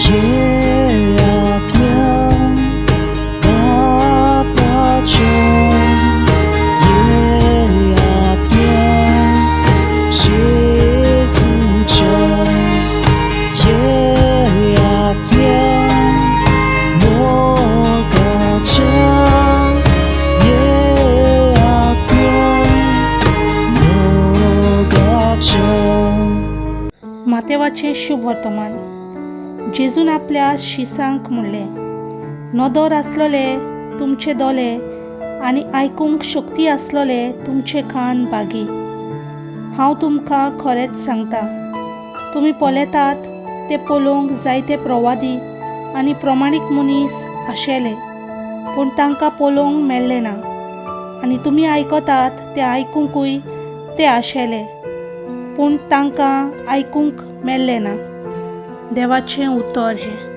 ये आत्म्या बापाच्या, ये आत्म्या जेजूच्या, ये आत्म्या मोगाच्या, ये आत्म्या मोगाच्या. मातेवाचें शुभ वर्तमान. जेजून आपल्या शिसांक म्हणलें, नदर आसलोले तुमचे दोले आनी आयकूंक शक्ती आसलोले तुमचे कान बागी. हांव तुमकां खरेंच सांगता, तुमी पळयतात ते पळोवंक जायते प्रवादी आनी प्रमाणीक मनीस आशेले, पूण तांकां पळोवंक मेळ्ळें ना, आनी तुमी आयकतात ते आयकुंकूय ते आशेले, पूण तांकां आयकूंक मेळ्ळें ना. देवाचें उतर हें.